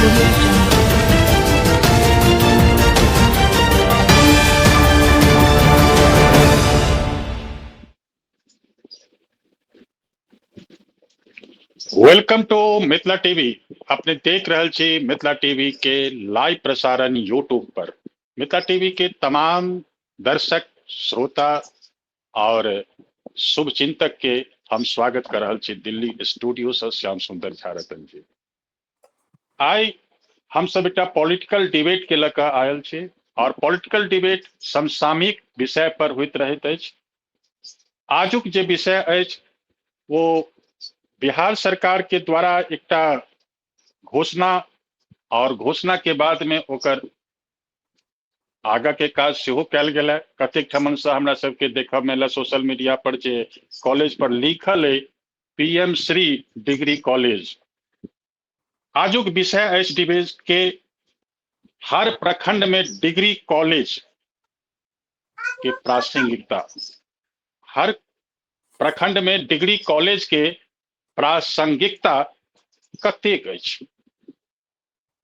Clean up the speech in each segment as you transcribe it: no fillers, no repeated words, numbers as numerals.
Audio Jungle. Welcome to Mithila TV. अपने देख रहल छी मिथिला टीवी के लाइव प्रसारण यूट्यूब पर। मिथिला टीवी के तमाम दर्शक, श्रोता और शुभ चिंतक के हम स्वागत कर रहल छी दिल्ली स्टूडियो से श्याम सुंदर झा रतन जी। आइ हम सब एकटा पॉलिटिकल डिबेट के लऽ कऽ आयल छी और पॉलिटिकल डिबेट समसामयिक विषय पर होइत रहैत अछि। आजुक जे विषय अछि ओ बिहार सरकार के द्वारा एकटा घोषणा और घोषणा के बाद में ओकर आगा के काज सेहो कयल गेल है। कतेक ठमन से हमरा सबके देखऽ मे एल सोशल मीडिया पर जे कॉलेज पर लिखल है पीएम श्री डिग्री कॉलेज। आजुक विषय अछि डिबेट के हर प्रखंड में डिग्री कॉलेज के प्रासंगिकता। हर प्रखंड में डिग्री कॉलेज के प्रासंगिकता कतेक अछि।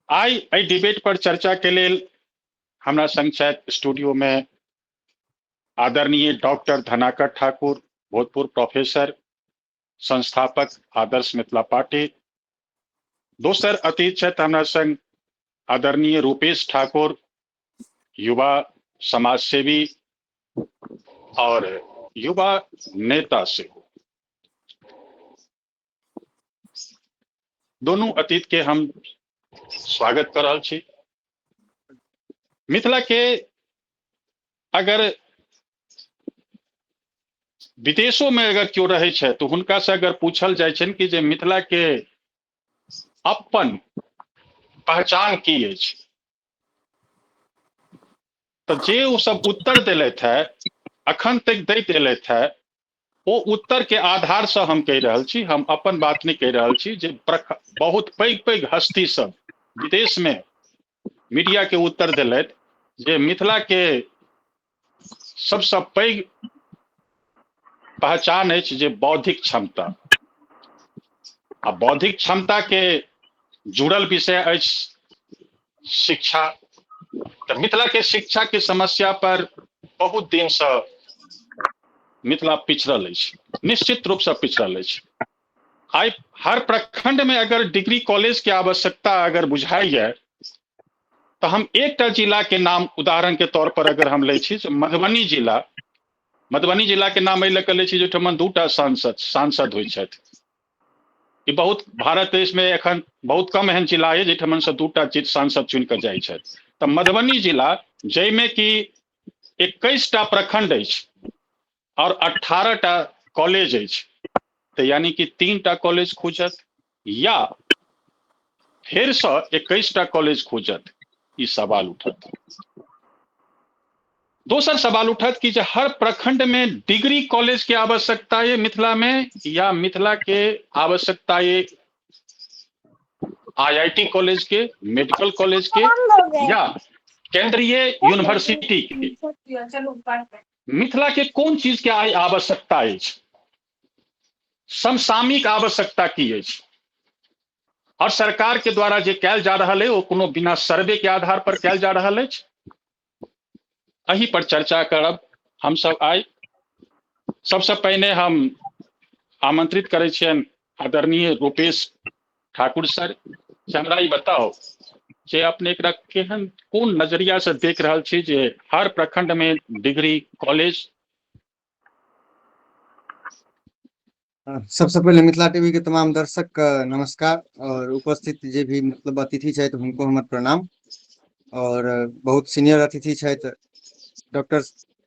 आइ एहि डिबेट पर चर्चा के लेल हमरा संग छथि स्टूडियो में आदरणीय डॉक्टर धनाकर ठाकुर, भूतपूर्व प्रोफेसर, संस्थापक आदर्श मिथिला पार्टी। दोसर अतिथि छथि हमरा संग आदरणीय रूपेश ठाकुर, युवा समाजसेवी और युवा नेता सेहो। दोनों अतिथि के हम स्वागत कर रहल छी। मिथिला के अगर विदेशों में अगर केओ रहे छै तो हुनका से अगर पूछल जाय छनि कि जे मिथिला के अपन पहचान की अछि, तो जे ओ सब उत्तर देलथि है, अखन तक दैत एलथि है, ओ उत्तर के आधार से हम कहि रहल छी, हम अपन बात नहीं कहि रहल छी, जे बहुत पैघ पैघ हस्ती सब विदेश में मीडिया के उत्तर देलथि जे मिथिला के सबसँ पैघ पहचान अछि जे बौद्धिक क्षमता, आ बौद्धिक क्षमता के जुड़ल विषय अछि शिक्षा। तऽ मिथिला के शिक्षा के समस्या पर बहुत दिन से मिथिला पिछड़ल अछि, निश्चित रूप से पिछड़ल अछि। आइ हर प्रखंड में अगर डिग्री कॉलेज के आवश्यकता अगर बुझाइए तो हम एकटा जिला के नाम उदाहरण के तौर पर अगर हम लै छी मधुबनी जिला, मधुबनी जिला के नाम एहि लऽ कऽ लै छी जे ओहिठमा दूटा सांसद होइ छथि। ई बहुत भारत देश में एखन बहुत कम एहन जिला अछि जाहिठमन से दूटा सांसद चुनि कऽ जाइ छथि। तऽ मधुबनी जिला जाहिमे कि 21टा प्रखंड अछि और 18टा कॉलेज अछि, तऽ यानी कि 3टा कॉलेज खुजत या फेरसँ 21टा कॉलेज खुजत, ई सवाल उठत। दोसर सवाल उठत कि जे हर प्रखंड में डिग्री कॉलेज के आवश्यकता ये मिथिला में, या मिथिला के आवश्यकता ये आईआईटी कॉलेज के, मेडिकल कॉलेज के या केंद्रीय यूनिवर्सिटी के। मिथिला के कोन चीज के आइ आवश्यकता अछि, समसामयिक आवश्यकता की अछि, और सरकार के द्वारा जे कैल जा रहल है ओ कोनो बिना सर्वे के आधार पर कैल जा रहल अछि। एहि पर चर्चा करब हम सब आइ। सबसे पहिने हम आमंत्रित करै छियनि आदरणीय रूपेश ठाकुर सर, से हमरा ई बताउ जे अपने एकरा केहन कोन नजरिया से देख रहल छी जे हर प्रखंड में डिग्री कॉलेज। सबसे पहले मिथिला टीवी के तमाम दर्शक के नमस्कार और उपस्थित जे भी अतिथि छथि हुनको हमर प्रणाम। और बहुत सीनियर अतिथि छथि डॉक्टर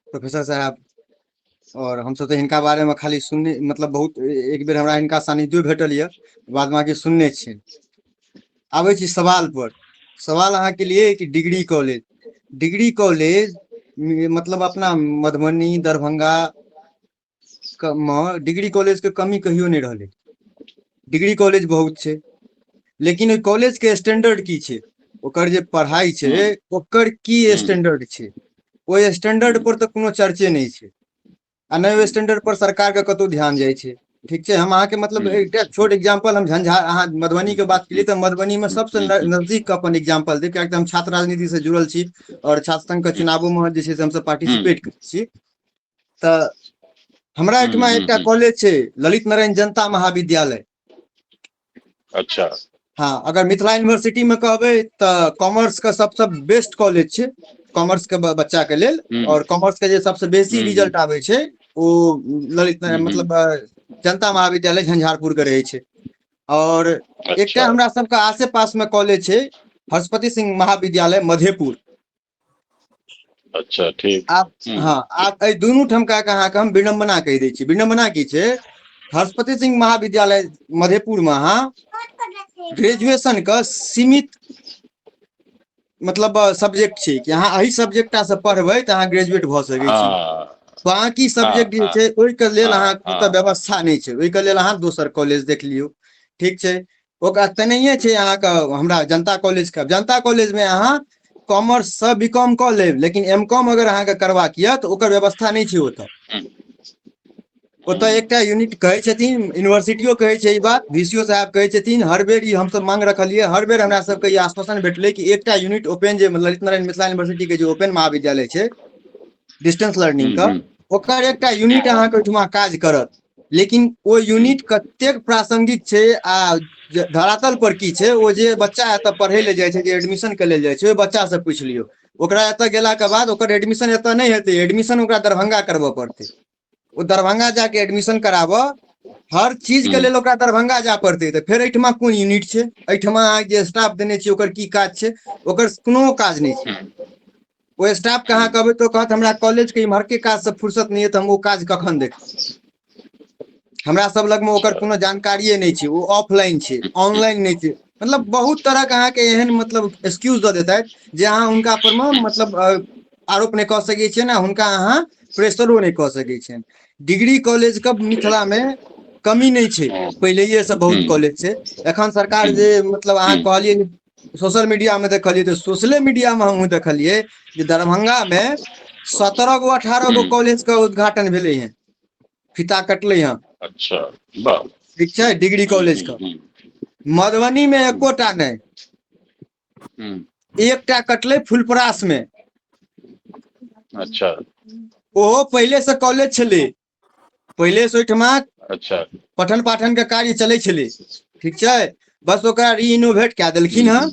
प्रोफेसर साहब, और हम सब तो हिनका बारे में खाली सुनने, मतलब बहुत एक बेर हमरा हिनका सानिध्यो भेटल यऽ, बाद बाकी सुनने छी। आबै छी सवाल पर। सवाल अहाँ के लिए कि डिग्री कॉलेज, डिग्री कॉलेज मतलब अपना मधुबनी दरभंगा मे डिग्री कॉलेज के कमी कहियो नहि रहलै। डिग्री कॉलेज बहुत छै, लेकिन ओहि कॉलेज के स्टैंडर्ड की छै, ओकर जे पढ़ाई छै ओकर की स्टैंडर्ड छै, ओहि स्टैंडर्ड पर तऽ कोनो चर्चे नहि छै, आ नहि ओहि स्टैंडर्ड पर सरकार के कतौ ध्यान जाइ छै। ठीक छै। हम अहाँके मतलब एकटा छोट एग्जाम्पल, हम झंझार, अहाँ मधुबनी के बात केलियै तऽ मधुबनी मे सबसँ नजदीक के अपन एग्जाम्पल देब, कियाकि हम छात्र राजनीति से जुड़ल छी और छात्र संघ के चुनावो मे जे छै से हमसब पार्टिसिपेट करै छी। तऽ हमरा एहिठमा एकटा कॉलेज छै, ललित नारायण जनता महाविद्यालय। अच्छा। हँ, अगर मिथिला यूनिवर्सिटी में कहबै तऽ कॉमर्स के सबसँ बेस्ट कॉलेज छै कॉमर्स के बच्चा के लेल, और कॉमर्स के जे सबसँ बेसी रिजल्ट आबै छै ओ ललित मतलब जनता महाविद्यालय झंझारपुर के रहै छै। और एकटा हमरा सबके आसे पास में कॉलेज छै, हर्षपति सिंह महाविद्यालय मधेपुर। अच्छा, ठीक। आब हँ, आब एहि दुनू ठामका के अहाँके हम विडम्बना कहि दै छी। विडम्बना की छै, हर्षपति सिंह महाविद्यालय मधेपुर में अहाँ ग्रेजुएशन के सीमित मतलब सब्जेक्ट छै कि अहाँ एहि सब्जेक्ट टा से पढ़बै तऽ अहाँ ग्रेजुएट भऽ सकै छी। बाकी सब्जेक्ट जे छै ओहिके लेल अहाँके ओतऽ व्यवस्था नहि छै, ओहिके लेल अहाँ दोसर कॉलेज देख लियौ, ठीक छै। ओकरा तेनाहिए छै अहाँके हमरा जनता कॉलेज के। जनता कॉलेज में अहाँ कॉमर्स से बी कॉम कऽ लेब, लेकिन एम कॉम अगर अहाँके करबाक यऽ तऽ ओकर व्यवस्था नहि छै ओतऽ। ओतऽ एकटा यूनिट कहै छथिन, यूनिवर्सिटियो कहै छै ई बात, वीसीओ साहब कहै छथिन, हर बेर ई हमसब मांग रखलियै, हर बेर हमरा सबके ई आश्वासन भेटलै कि एकटा यूनिट ओपन जे ललित नारायण मिथिला यूनिवर्सिटी के जे ओपन महाविद्यालय छै डिस्टेंस लर्निंग के, ओकर एकटा यूनिट अहाँके ओहिठमा काज करत। लेकिन ओ यूनिट कतेक प्रासंगिक छै आ धरातल पर की छै, ओ जे बच्चा एतऽ पढ़ै लए जाइ छै, जे एडमिशन के लेल जाइ छै, ओहि बच्चा से पूछि लियौ। ओकरा एतऽ गेलाके बाद ओकर एडमिशन एतऽ नहि हेतै, एडमिशन ओकरा दरभंगा करबऽ पड़तै। ओ दरभंगा जाके एडमिशन कराबऽ, हर चीज के लेल ओकरा दरभंगा जाय पड़तै। तऽ फेर एहिठमा कोन यूनिट छै, एहिठमा अहाँ जे स्टाफ देने छियै ओकर की काज छै? ओकर कोनो काज नहि छै। ओ स्टाफ के अहाँ कहबै तऽ कहत हमरा कॉलेज के इम्हरके काज से फुर्सत नहि है, तऽ हम ओ काज कखन देखब? हमरा सब लगमे ओकर कोनो जानकारिए नहि छै, ओ ऑफलाइन छै, ऑनलाइन नहि छै। मतलब बहुत तरहके अहाँके एहन मतलब एक्सक्यूज दऽ देतै जे अहाँ हुनका पर मे मतलब आरोप नहि कऽ सकै छियै ने, हुनका अहाँ प्रेशरो नहि कऽ सकै छियनि। डिग्री कॉलेज के मिथिला मे कमी नहि छै, पहिलैये से बहुत कॉलेज छै। एखन सरकार जे मतलब अहाँ कहलियै सोशल मीडिया में देखलियै, तऽ सोशले मीडिया में हमहूँ देखलियै जे दरभंगा में 17 गो 18 गो कॉलेज के उद्घाटन भेलै हँ, फीता कटलै हँ। अच्छा, वाह। ठीक छै, डिग्री कॉलेज के। मधुबनी में एकोटा नहि, एकटा कटलै फुलपरास में। अच्छा। ओहो पहिले से कॉलेज छलै, पहिले से ओहिठमा पठन पाठन के कार्य चलै छलै, ठीक छै। बस ओकरा रीइनोवेट कए देलखिन हँ,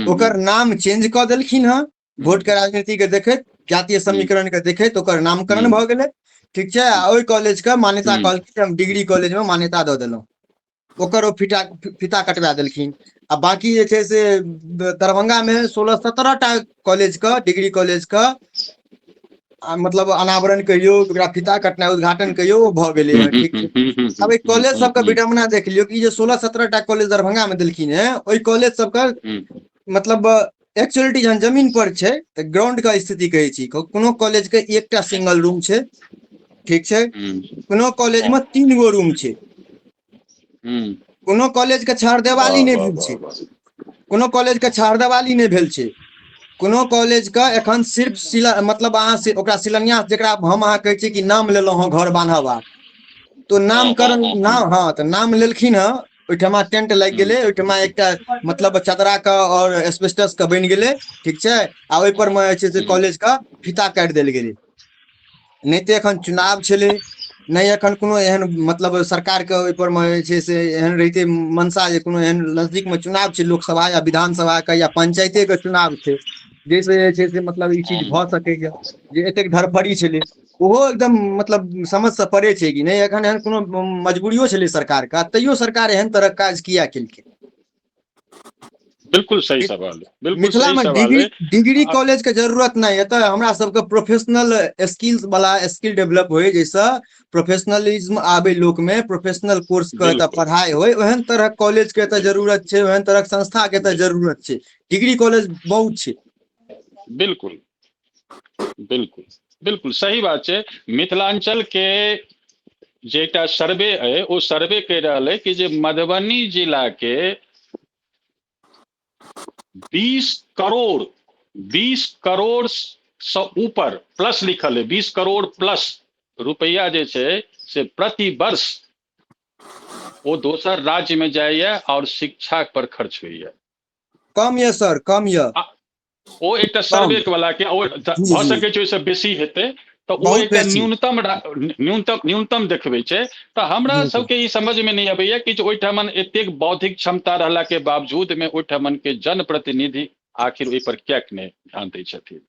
ओकर नाम चेंज कऽ देलखिन हँ, वोट के राजनीति के देखैत, जातीय समीकरण के देखैत ओकर नामकरण भऽ गेलै, ठीक छै। आ ओहि कॉलेज के मान्यता कहलखिन हम डिग्री कॉलेज में मान्यता दऽ देलहुँ, ओकर ओ फीता कटवा देलखिन। आ बाकी जे छै से दरभंगा में 16-17 टा कॉलेज के, डिग्री कॉलेज के मतलब अनावरण कहियौ, ओकरा फीता कटनाइ, उद्घाटन कहियौ, ओ भऽ गेलै हँ, ठीक छै। आब एहि कॉलेज सबके विडम्बना देख लियौ कि जे 16-17 टा कॉलेज दरभंगा में देलखिन हेँ, ओहि कॉलेज सबके मतलब एक्चुअलिटी जहन जमीन पर छै तऽ ग्राउंड के स्थिति कहै छी, कोनो कॉलेज के एकटा सिंगल रूम छै, ठीक छै, कोनो कॉलेज में 3 गो रूम छै, कोनो कॉलेज के छहरदेवाली नहि भेल छै, कोनो कॉलेज के छहरदेवाली नहि भेल छै, कोनो कॉलेज के एखन सिर्फ शिला मतलब अहाँ ओकरा शिलान्यास, जकरा हम अहाँ कहै छियै कि नाम लेलहुँ हँ घर बान्हब आब, तो नामकरण नाम, हँ तऽ नाम लेलखिन हँ, ओहिठमा टेंट लागि गेलै, ओहिठमा एकटा मतलब चदरा के और एस्बेस्टस के बनि गेलै, ठीक छै, आ ओहि पर मे जे छै से कॉलेज के फीता काटि देल गेलै। नहि तऽ एखन चुनाव छलै, नहि एखन कोनो एहन मतलब सरकार के ओहि पर मे जे छै से एहन रहिते मनसा जे कोनो एहन नजदीक मे चुनाव छै, लोकसभा या विधानसभा के या पंचायते के चुनाव छै, जाहिसँ जे छै से मतलब ई चीज भऽ सकैया जे एतेक धड़फड़ी छलै, ओहो एकदम मतलब समझ से परे छै कि नहि एखन एहन कोनो मजबूरियो छलै सरकार के, तैयो सरकार एहन तरहक काज किया केलकै? बिल्कुल सही सवाल है, बिल्कुल मिथिला सही में सवाल है। डिग्री कॉलेज के जरूरत नहीं है, तऽ हमरा सबके प्रोफेशनल स्किल्स वाला स्किल डेवलप होय, जैसे प्रोफेशनलिज्म आबे लोक में, प्रोफेशनल कोर्स के एतऽ पढ़ाई होय, ओहन तरह कॉलेज के एतऽ जरूरत छै, ओहन तरह संस्था के एतऽ जरूरत छै। डिग्री कॉलेज बहुत छै। बिल्कुल बिल्कुल बिल्कुल सही बात छै। मिथिलांचल के जे एकटा सर्वे है, ओ सर्वे कहि रहल है कि जे मधुबनी जिला के 20 करोड़ से ऊपर प्लस लिखल है, 20 करोड़ प्लस रुपया जे छै से प्रति वर्ष ओ दोसर राज्य में जाइए और शिक्षा पर खर्च होइए। कम यऽ सर, कम यऽ। ओ एकटा सर्वे वाला के ओ भऽ सकै छै ओहिसँ बेसी हेतै, तऽ ओ एकटा न्यूनतम न्यूनतम न्यूनतम देखबै छै। तऽ हमरा सबके ई समझ में नहि अबैया कि ओहिठामन एतेक बौद्धिक क्षमता रहला के बावजूद में ओहिठामन के जनप्रतिनिधि आखिर ओहि पर किएक नहि ध्यान दै छथिन।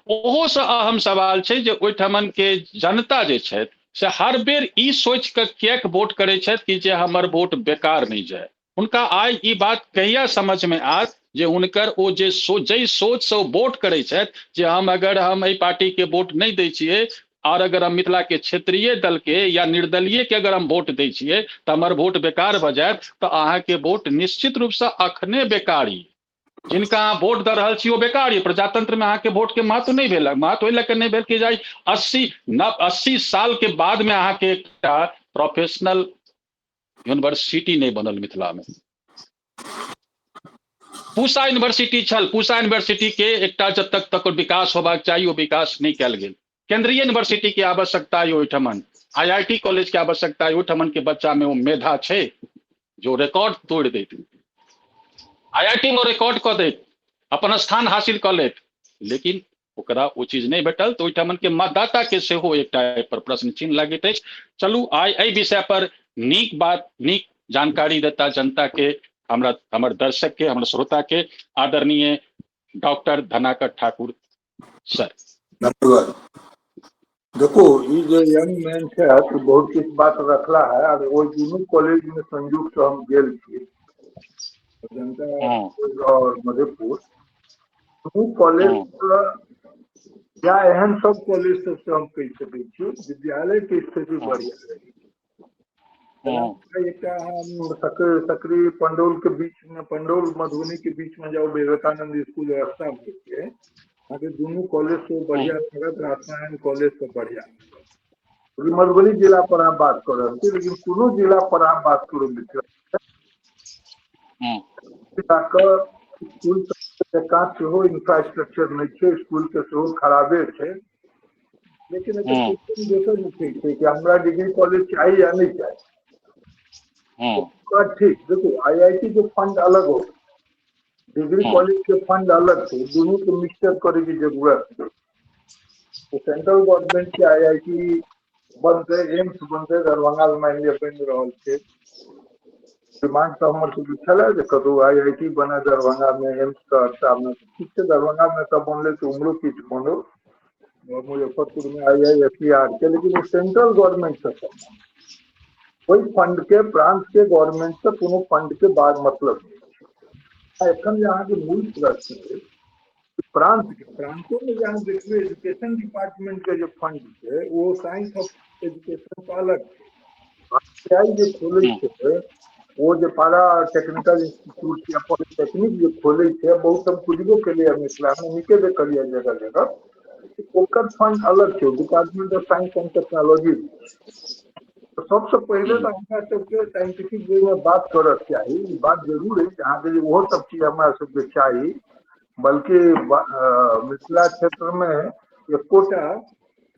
ओहोसँ अहम सवाल छै जे ओहिठामन के जनता जे छथि से हर बेर ई सोचि कऽ किएक वोट करै छथि कि जे हमर वोट बेकार नहि जाय। हुनका आइ ई बात कहिया समझमे आयत जे हुनकर ओ जे जाहि सोचसँ ओ वोट करै छथि जे हम अगर हम एहि पार्टीके वोट नहि दै छियै और अगर हम मिथिला के क्षेत्रीय दल के या निर्दलीय के अगर हम वोट दै छियै तऽ हमर वोट बेकार भऽ जायत, तऽ अहाँके वोट निश्चित रूपसँ अखने बेकार यऽ। जिनका अहाँ वोट दऽ रहल छी ओ बेकार यऽ। प्रजातंत्र में अहाँके वोट के महत्व नहि भेल। महत्व ओहि लऽ कऽ नहि भेल कि जाहि 80 साल के बाद में अहाँके एकटा प्रोफेशनल यूनिवर्सिटी नहि बनल मिथिला में। पूसा यूनिवर्सिटी छल, पूसा यूनिवर्सिटी के एकटा जब तक विकास होबाक चाही ओ विकास नहि कयल गेल। केंद्रीय यूनिवर्सिटी के आवश्यकता है ओहिठमन, आईआईटी कॉलेज के आवश्यकता है ओहिठमन के बच्चा में ओ मेधा छै जो रिकॉर्ड तोड़ देत, आईआईटी में रिकॉर्ड कऽ देत, अपन स्थान हासिल कऽ लेत, लेकिन ओकरा ओ चीज नहि भेटल। तऽ ओहिठमन के मतदाता के सेहो एकटा एहि पर प्रश्न चिन्ह लगैत अछि। चलू आइ एहि विषय पर नीक बात, नीक जानकारी देता जनता के, हमरा हमर दर्शक के, हमर श्रोता के आदरणीय डॉक्टर धनाकर ठाकुर सर। धन्यवाद। देखो ई जे यंग मैन छै बहुत किछु बात रखला है, और ओहि दुनू कॉलेज में संयोग से हम गेल छी, जनता और मधेपुर दुनू कॉलेज या एहन सब कॉलेज सबसे हम कहि सकै छी विद्यालय के स्थिति बढ़िया रही। एकटा हम सकरी पंडौल के बीच में, पंडौल मधुबनी के बीच में जाउ, विवेकानंद स्कूल रास्ता में छै, अहाँके दुनू कॉलेज से बढ़िया लागत, राजनारायण कॉलेज से बढ़िया। मधुबनी जिला पर अहाँ बात कर रहल छी, लेकिन कोनो जिला पर अहाँ बात करू मिथिला जिलाके स्कूल जकाँ सेहो इंफ्रास्ट्रक्चर नहि छै, स्कूल के सेहो खराबे छै, लेकिन एतऽ दोसर उठै छै कि हमरा डिग्री कॉलेज चाही या नहि चाही। ठीक, देखो आईआईटी के फंड अलग हो, डिग्री कॉलेज के फंड अलग छै, दुनू के मिक्सचर करे के जरूरत छै। तो सेंट्रल गवर्नमेंट के आईआईटी बनतै, एम्स बनतै, दरभंगा में मानि लिअ बनि रहल छै। डिमांड तऽ हमर सबके छलै जे कतहु आईआईटी बने दरभंगा में, एम्स सहरसा में, ठीक छै दरभंगा में तऽ बनलै तऽ उम्हरो किछु बनो, मुजफ्फरपुर में आईआईएसईआर के, लेकिन ओ सेंट्रल गवर्नमेंट से ओहि फंड के प्रांत के गवर्नमेंट से कोनो फंड के बाद मतलब नहि। एखन जे अहाँके मूल प्रश्न अछि प्रांत के, प्रांतो में जे अहाँ देखबै एजुकेशन डिपार्टमेंट के जे फंड छै ओ साइंस ऑफ एजुकेशन के अलग छै। आईटीआई जे खोलै छै ओ जे पारा टेक्निकल इंस्टीट्यूट या पॉलिटेक्निक जे खोलै छै, बहुत हम खुजबो केलियै मिथिला में, नीके देखलियै जगह जगह, ओकर फंड अलग छै, department of science and technology. सबसँ पहिले तऽ हमरा सबके साइंटिफिक वे में बात करक चाही। ई बात जरूर अछि अहाँके जे ओहो सब चीज हमरा सबके चाही, बल्कि मिथिला क्षेत्र में एकोटा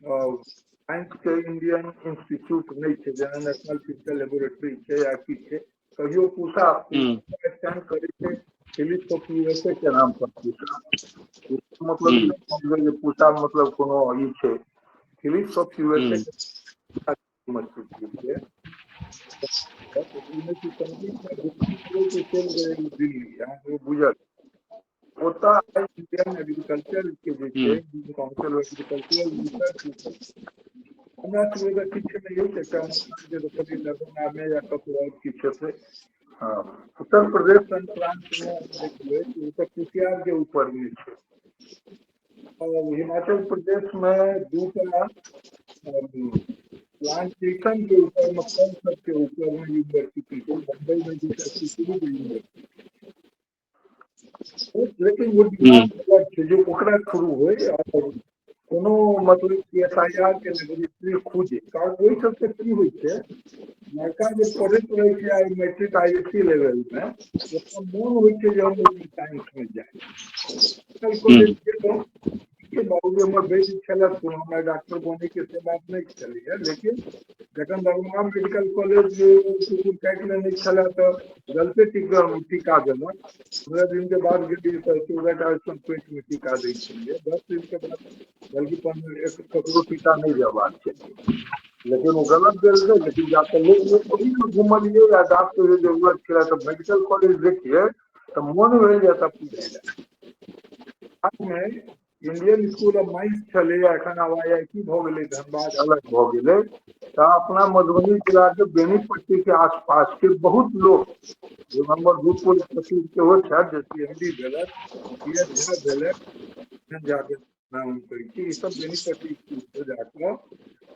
साइंस के इंडियन इंस्टीट्यूट नहि छै, जेना नेशनल फिजिकल लेबोरेटरी छै या की छै। कहियो पूसा स्टैंड करै छै फिलिप्स ऑफ यूएसए के नाम पर पूसा, मतलब जे पूसा मतलब कोनो ई छै, फिलिप्स ऑफ यूएसए छै। दिल्ली अहाँके बुझल ओतऽ इंडियन एग्रीकल्चर के जे छै काउंसिल ऑफ एग्रीकल्चरल रिसर्च, हमरा सबके किछु नहि अछि, एकटा जे देखलियै दरभंगा मे या कतहु आओर किछु हेतै। हँ, उत्तर प्रदेश सन प्रांत मे देखबै तऽ कुसियार के ऊपर मे छै। हिमाचल प्रदेश में दूटा प्लांटेशन के ऊपर में, फल सबके ऊपर में यूनिवर्सिटी छै, बम्बई में दूटा यूनिवर्सिटी, लेकिन वो डिमांड अलग छै जे ओकरा थ्रू होइ और कोनो मतलब एस I R के लेबोरेटरी खुजे। कारण ओहि सबसे की होइ छै, लड़का जे पढ़ैत रहै छै I matric I S C level में, ओकर मोन होइ छै जे हम साइंस में जाय। कॉलेज गेलहुँ, छै, बाबूजी हमर वैद्य छलथि, कोनो हमरा डॉक्टर बनैके से बात नहि छलैया, लेकिन जखन दरभंगा मेडिकल कॉलेज कुकुर काटि लेने छलै तऽ गलते टीका टीका देलक। 15 दिन के बाद गेलियै तऽ 14 टा पेट मे टीका दै छलियै। 10 दिन के बाद बल्कि 15 ककरो टीका नहि देबाक छै, लेकिन ओ गलत देलकै। लेकिन जाकऽ लोक घुमलियै या डॉक्टर जरूरत छलै तऽ मेडिकल कॉलेज देखियै तऽ मोन भेल जे एतऽ पढ़ै लए। इंडियन स्कूल ऑफ माइंस छलैया, एखन आब IIT भऽ गेलै, धनबाद अलग भऽ गेलै। तऽ अपना मधुबनी जिला के बेनीपट्टी के आसपास के बहुत लोक जे हमर भूतपूर्व सचिव सेहो छथि, जे CMD भेलथि, झा भेलथि, जाके नाम कहै छी, ई सब बेनीपट्टी स्कूल से जाकऽ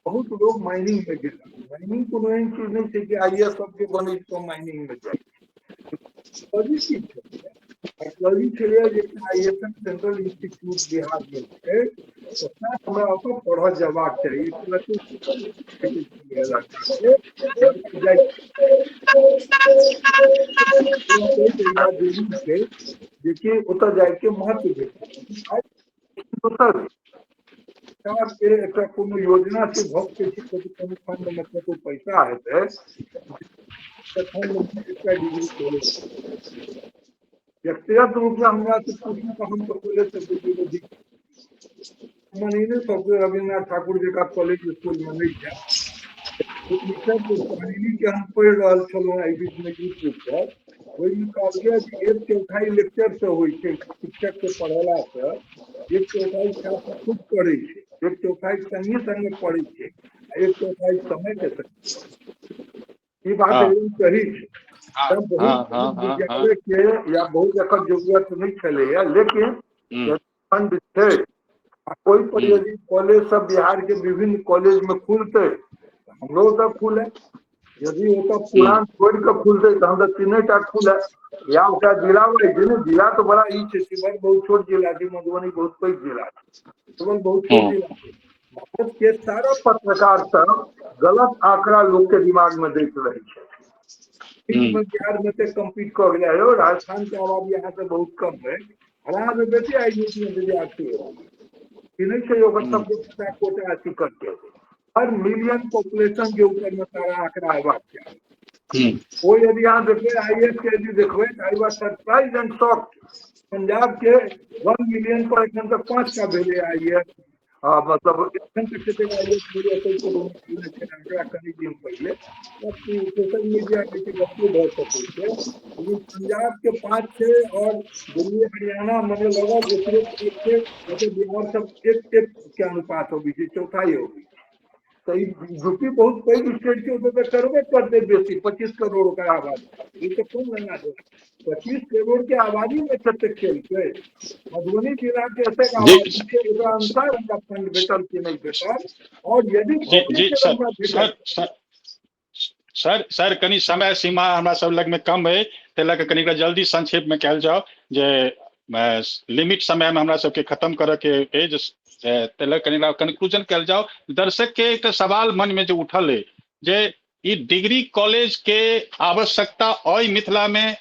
बहुत लोग माइनिंग में गेल। माइनिंग कोनो एहन चीज नहि छै कि IAS सबके बनै छै माइनिंग में जाइ छै। टेक्नोलॉजी छलैया जे ISM central institute Bihar मे छै, ओतऽ हमरा ओतऽ पढ़ऽ जेबाक चाही। छै जेकि ओतऽ जाइके महत्व भेटै। दोसर सरकार के एकटा कोनो योजना छै, भऽ सकै छै कोनो फंड मे कतौ पैसा हेतै तखन एकटा डिग्री कॉलेज। व्यक्तिगत रूपसँ हमरा से पूछू तऽ हम तऽ कॉलेज सबके मने सबके रविन्द्रनाथ ठाकुर जकाँ कॉलेज स्कूल मे नहि जायब। के हम पढ़ि रहल छलहुँ एहि बीचमे यूट्यूब पर, ओहिमे कहलकै जे 1/4 लेक्चर से होइ छै, शिक्षक के पढ़ेलासँ 1/4 छात्र खुद पढ़ै छै, 1/4 संगे संगे पढ़ै छै, आ 1/4 समय के संग। ई बात एकदम सही छै। बहुत विद्यालय के या बहुत एकर जरूरत नहि छलैया, लेकिन फंड छै ओहि पर यदि कॉलेज सब बिहार के विभिन्न कॉलेज में खुलतै हमरो ओतऽ खुले। यदि ओतऽ पुरान छोड़ि कऽ खुलतै तहन तऽ 3 टा खुले, या ओकरा जिला वाइज ने, जिला तऽ बड़ा ई छै, शिवहर बहुत छोट जिला छै, मधुबनी बहुत पैघ जिला छै, शिवहर बहुत छोट जिला छै। भारत के सारा पत्रकार सब गलत आंकड़ा लोक के दिमाग में दैत रहै छै। बिहार में तऽ कम्पीट कऽ गेलै यौ, राजस्थान के आबादी यहाँ से बहुत कम है, हरियाणा में बेसी IIT में विद्यार्थी है कि नहि छै, ओकर सब कोटा अथी करके हर मिलियन पॉपुलेशन के ऊपर में सारा आंकड़ा हेबाक चाही। ओ यदि अहाँ देखबै IAS के यदि देखबै तऽ I was surprise and shocked. Punjab के 1 मिलियन पर एखन तक 5 टा भेलै IAS, मतलब एखन तक कतेक IAS भेलै आंकड़ा कनी दिन पहिले सोशल मीडिया के गप्पो भऽ सकै छै। लेकिन पंजाब के 5 छै और दिल्ली हरियाणा मने लगभग ओकरे छै, बिहार सब 1-1 के अनुपात अबै छै, चौथाई अबै छै। तऽ यूपी बहुत पैघ स्टेट छै, ओतऽ तऽ करबे करतै बेसी, 25 करोड़ के आबादी, ई तऽ कोन लेना छै, 25 करोड़ के आबादी में कतेक केलकै। मधुबनी जिला के एतेक आबादी छै, ओकरा अनुसार हमरा फंड भेटल कि नहि भेटल, और यदि सर सर कनी समय सीमा हमरा सब लग में कम है, ताहि लऽ कऽ कनि जल्दी संक्षेप में कयल जाओ, जे लिमिट समय में हमरा सबके खत्म करऽ के अछि, ताहि लऽ कनि कंक्लूजन कयल जाओ। दर्शक के एक सवाल मन में जो उठल है जे ई डिग्री कॉलेज के आवश्यकता अइ मिथिला में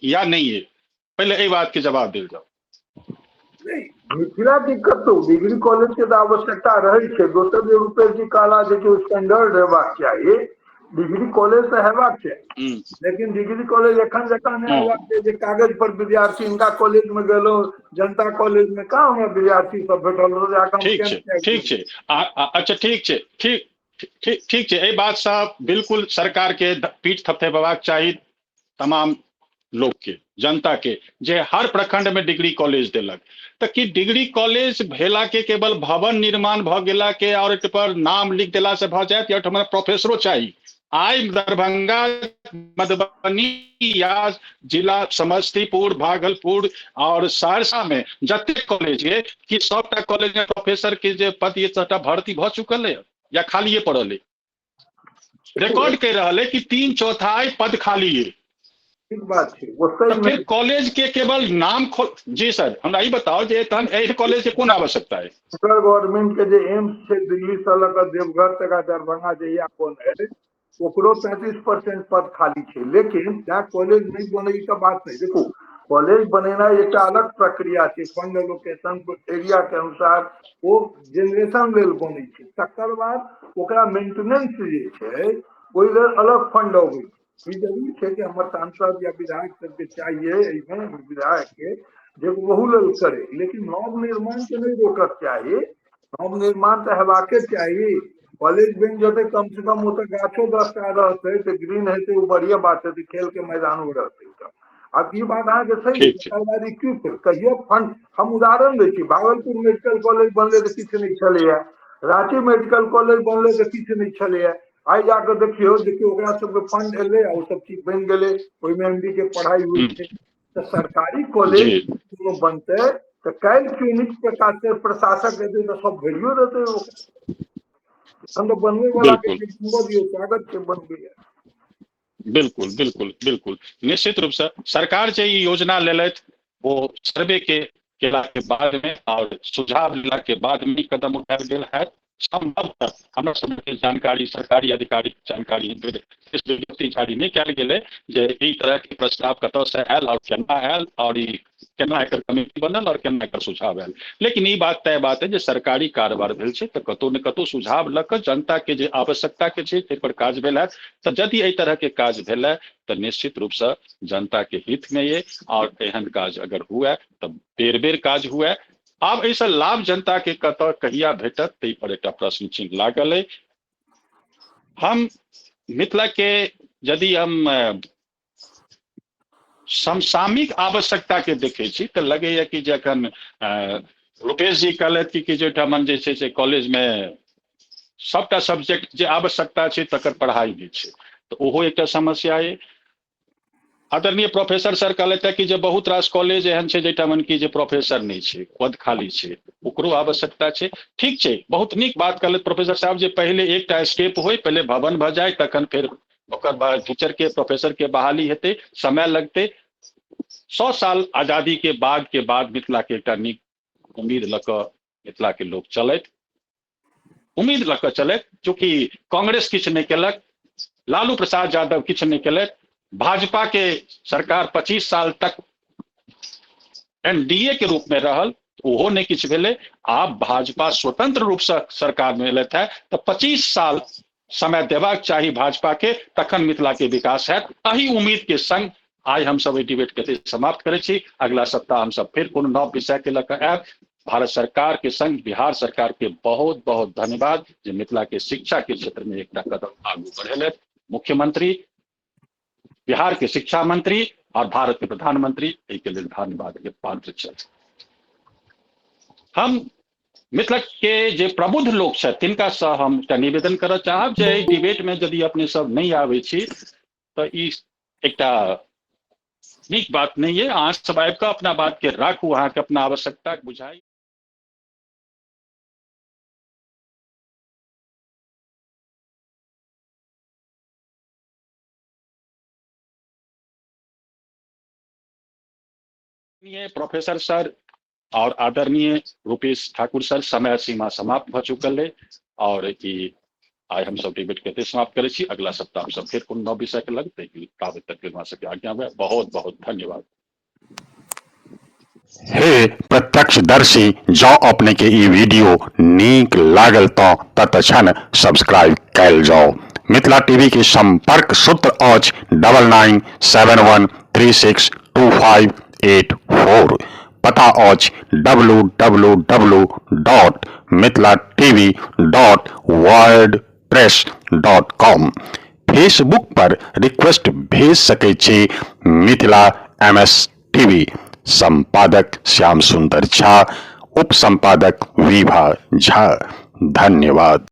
या नहीं है, पहले एहि बात के जवाब देल जाओ। नहीं, मिथिला दिक्कत तो डिग्री कॉलेज के तऽ आवश्यकता रहै छै। दोसर जे रुपेश जी कहला जे कि स्टैंडर्ड हेबाक चाही, डिग्री कॉलेज तऽ हेबाक चाही, लेकिन डिग्री कॉलेज एखन जकाँ नहि हेबाक चाही जे कागज पर विद्यार्थी हिनका कॉलेज में गेलहुँ, जनता कॉलेज में कहाँ हमरा विद्यार्थी सब भेटल। ठीक छै, ठीक छै, अच्छा ठीक छै, ठीक ठीक ठीक छै। एहि बात से बिल्कुल सरकार के पीठ थपथपेबाक चाही तमाम लोक के, जनता के, जे हर प्रखंड में डिग्री कॉलेज देलक। तऽ की डिग्री कॉलेज भेला के केवल भवन निर्माण भऽ गेला के और एक पर नाम लिख देला से भऽ जायत, या हमरा प्रोफेसरो चाही? आइ दरभंगा, मधुबनी या जिला समस्तीपुर, भागलपुर और सहरसा में जते कॉलेज है, कि सबटा कॉलेज में प्रोफेसर के जे पद ये सबटा भर्ती भऽ चुकल है या खालिए पड़ल है? रिकॉर्ड कह रहल है कि 3/4 पद खाली है। ठीक बात छै। तऽ फिर कॉलेज के केवल नाम खोल। जी सर, हमरा ई बताओ जे तहन एहि कॉलेज के कोन आवश्यकता है? सेंट्रल गवर्नमेंट के जे एम्स छै दिल्ली से लऽ कऽ देवघर तक आ दरभंगा जहिया बनै, ओकरो 35% पद खाली छै, लेकिन तैं कॉलेज नहि बनै ई तऽ बात नहि। देखू, कॉलेज बनेनाइ एकटा अलग प्रक्रिया छै, फंड एलोकेशन एरिया के अनुसार ओ जेनरेशन लेल बनै छै, तकर बाद ओकरा मेंटेनेंस जे छै ओहि लेल अलग फंड अबै छै। ई जरूर छै कि हमर सांसद या विधायक सबके चाहिए एहिमे, विधायक के जे ओहू लेल करे, लेकिन नव निर्माण के नहि रोकक चाही। नव निर्माण तऽ हेबाके चाही। कॉलेज बनि जेतै, कम से कम ओतऽ गाछो 10 टा रहतै तऽ ग्रीन हेतै, ओ बढ़िया बात हेतै, खेल के मैदानो रहतै। तऽ आब ई बात अहाँके सही। ठीक छै। तकर बाद इक्विप कहियो फंड, हम उदाहरण दै छी, भागलपुर मेडिकल कॉलेज बनलै तऽ किछु नहि छलैया, राँची मेडिकल कॉलेज बनलै तऽ किछु नहि छलैया। आइ जाकऽ देखियौ, देखियौ ओकरा सबके फंड एलै आ ओ सब चीज बनि गेलै, ओहिमे एमडी के पढ़ाइ होइ छै। तऽ सरकारी कॉलेज कोनो बनतै तऽ काल्हि केओ नीक प्रकार प्रशासक हेतै तऽ सब भरियो देतै ओ। हम तऽ बनबै वाला के दियौ, स्वागत छै बनबै। बिल्कुल बिल्कुल बिल्कुल। निश्चित रूपसँ सरकार जे ई योजना लेलथि ओ सर्वे के केला के बाद में और सुझाव लेला के बाद में कदम उठायल गेल है। संभवतः हमरा सबके जानकारी, सरकारी अधिकारी जानकारी विज्ञप्ति जारी नहि कयल गेलै जे ई तरहके प्रस्ताव कतऽसँ आयल आओर केना आयल आओर ई केना एकर कमिटी बनल आओर केना एकर सुझाव आयल। लेकिन ई बात तय बात है जे सरकारी कारोबार भेल छै तऽ कतहु ने कतहु सुझाव लऽ कऽ जनता के जे आवश्यकता के छै ताहि पर काज भेल हैत। तऽ यदि एहि तरहके काज भेल है तऽ निश्चित रूपसँ जनता के हित में ये, आओर एहन काज अगर हुए तऽ बेर बेर काज हुए। आब एहिसँ लाभ जनता के कतऽ कहिया भेटत ताहि पर एकटा प्रश्न चिन्ह लागल अइ। हम मिथिला के यदि हम समसामयिक आवश्यकता के देखै छी तऽ लगैया कि जखन रुपेश जी कहलथि कि जे ओहिठाम जे छै से कॉलेजमे सबटा सब्जेक्ट जे आवश्यकता छै तकर पढ़ाइ नहि छै, तऽ ओहो एकटा समस्या अइ। आदरणीय प्रोफेसर सर कहलथि कि जे बहुत रास कॉलेज एहन छै जाहिठाम कि जे प्रोफेसर नहि छै, पद खाली छै, ओकरो आवश्यकता छै। ठीक छै, बहुत नीक बात कहलथि प्रोफेसर साहब जे पहिले एकटा स्टेप होइ, पहिले भवन भऽ जाय, तखन फेर ओकर बाद टीचर के प्रोफेसर के बहाली हेतै, समय लगतै। 100 साल आजादी के बाद मिथिला के एकटा नीक उम्मीद लऽ कऽ मिथिला के लोक चलैत, उम्मीद लऽ कऽ चलैत। चूँकि कांग्रेस किछु नहि केलक, लालू प्रसाद यादव किछु नहि केलक, भाजपा के सरकार 25 साल तक एनडीए के रूप में रहल, ओहो नहि किछु भेलै। आब भाजपा स्वतंत्र रूपसँ सरकार में एलथि है तऽ 25 साल समय देबाक चाही भाजपा के, तखन मिथिला के विकास हैत। एहि उम्मीद के संग आइ हमसब एहि डिबेट के समाप्त करै छी। अगला सप्ताह हमसब फेर कोनो नव विषय के लऽ कऽ आयब। भारत सरकार के संग बिहार सरकार के बहुत बहुत धन्यवाद जे मिथिला के शिक्षा के क्षेत्र में एकटा कदम आगू बढ़ेलथि। मुख्यमंत्री, बिहार के शिक्षा मंत्री और भारत के प्रधानमंत्री एहि के लेल धन्यवाद के पात्र छथि। हम मिथिला के जे प्रबुद्ध लोक छथि तिनकासँ हम एकटा निवेदन करऽ चाहब जे एहि डिबेट में यदि अपने सब नहि आबै छी तऽ ई एकटा नीक बात नहि अइ। अहाँ सब आबि कऽ अपना बात के राखू, अहाँके अपना आवश्यकता बुझाइ। प्रोफेसर सर और आदरणीय रूपेश ठाकुर सर, समय सीमा समाप्त भऽ चुकल अइ और ई आइ हमसब डिबेट के एतै समाप्त करै छी। अगला सप्ताह हमसब फेर कोनो नव विषय के लग, ताबे तक हमरा सबके आज्ञा हुए। बहुत बहुत धन्यवाद। हे प्रत्यक्षदर्शी, जँ अपने के ई वीडियो नीक लागल तऽ तत्क्षण सब्सक्राइब कयल जाउ। मिथिला टीवी के संपर्क सूत्र अछि 9971362584। पता अछि W W W dot Mithila TV dot word press dot com. Facebook पर रिक्वेस्ट भेज सकै छी मिथिला एम एस टीवी। संपादक श्याम सुंदर झा, उप संपादक विभा झा। धन्यवाद।